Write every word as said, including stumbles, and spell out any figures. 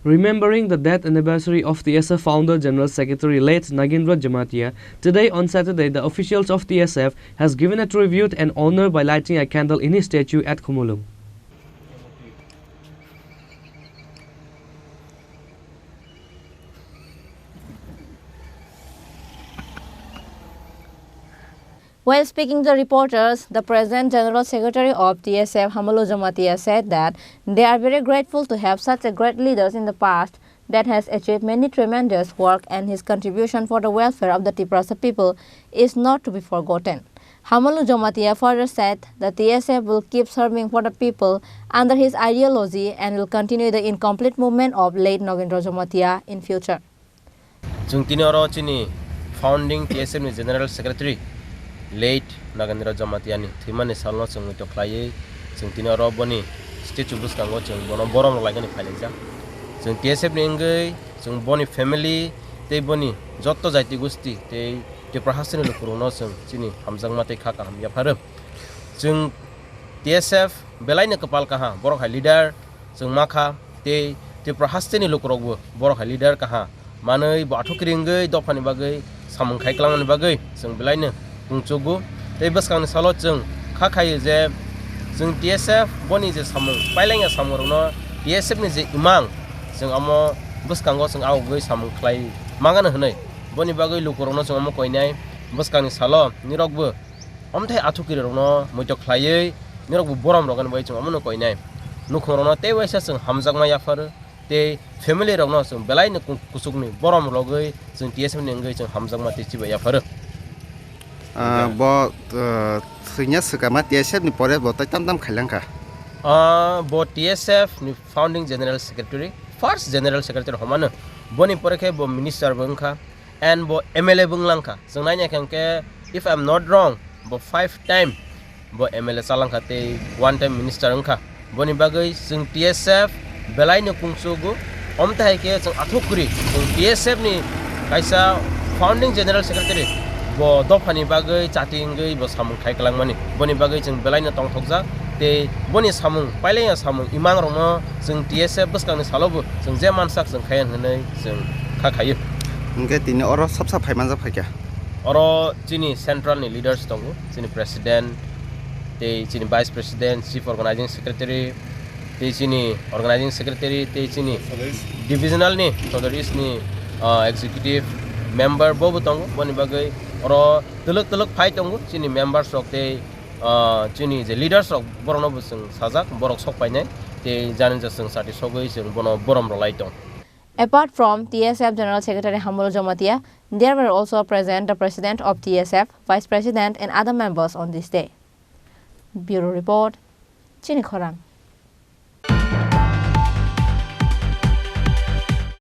Remembering the death anniversary of T S F founder General Secretary late Nagendra Jamatia, today on Saturday, the officials of T S F has given a tribute and honor by lighting a candle in his statue at Khumulwng. While speaking to reporters, the President General Secretary of T S F, Hamulu Jamatia, said that they are very grateful to have such a great leaders in the past that has achieved many tremendous work, and his contribution for the welfare of the Tiprasa people is not to be forgotten. Hamulu Jamatia further said the T S F will keep serving for the people under his ideology and will continue the incomplete movement of late Nagendra Jamatia in future. Chwng tini oro chini founding T S F ni General Secretary late Nagendra Jamatia ni thwimani salno chwng muitok khlaiwi chwng tini oro boni statue bwskango chwng bono borom rwlainani phailaijak. Chwng T S F ni wngwi chwng boni family tei boni jotto jaiti gosti tei Tripura hasteni lukurokno chwng chini hamjakma tei kha kaham yapharo. Chwng T S F belaino kwpal kaha, borok hai leader chwng ma kha, tei Tripura hasteni lukurokbo borok hai leader kaha manwi bo athukiri wngwi dophani bagwi samung khai kwlangmani bagwi chwng belaino kungchugo. Tei bwskangni salo chwng kha khaio je chwng T S F boni je samung pailangya samungrokno T S F ni je imang chwng omo bwskango chwng awgwi samung khlai mangano hwnwi boni bagwi lukurokno chwng omo koinai. Bwskangni salo nirokbo omthai athukiri rokno muitok khlaiwi nirokbo borom rogani bai chwng omono koinai. Nukhung rokno tei waisa chwng hamjakma yapharo tei family rokno chwng belaino ku-, kuchukni borom rogwi chwng T S F ni wngwi chwng hamjakma tei chibai yapharo. Ah, bo, ah, thwina swkama T S F ni pore bo tai tam tam khailangkha. Ah, bo T S F ni founding general secretary, first general secretary homano. Boni pore khe bo minister bo wngkha. And bo M L A bo wnglang kha. Chwng naina khe hwnkhe, if I am not wrong, bo five time bo M L A chalang kha tei one time minister wng kha. Boni bagwi chwng T S F belaino kungchugo. Omtahai khe chwng athuk kwrwi chwng T S F ni kaisa founding general secretary bo dophani bagwi chati wngwi bo samung khai kwlangmani. Boni bagwi chwng belaino tongthokjak tei boni samung, pailaiya samung, imangrokno chwng T S F bwskangni salobo chwng je mansak chwng khaiya hwnwi chwng kha khaio. Hwnkhe tini oro sabsa phai manjak phaikha? Oro chini central ni leaders tongo, chini president, tei chini vice president, chief organizing secretary, tei chini organizing secretary, tei chini divisional ni, South East ni, ah, executive member bobo tongo. Boni bagwi oro twlwk twlwk phai tongo chini members rok tei, ah, chini je leaders rok, borokno bo chwng sajak, borok sok painai, tei jani je chwng sati sogwi chwng bono borom rwlai tong. Apart from T S F General Secretary Hamulu Jamatia, there were also present the President of T S F, Vice President and other members on this day. Bureau Report, Chini Khorang.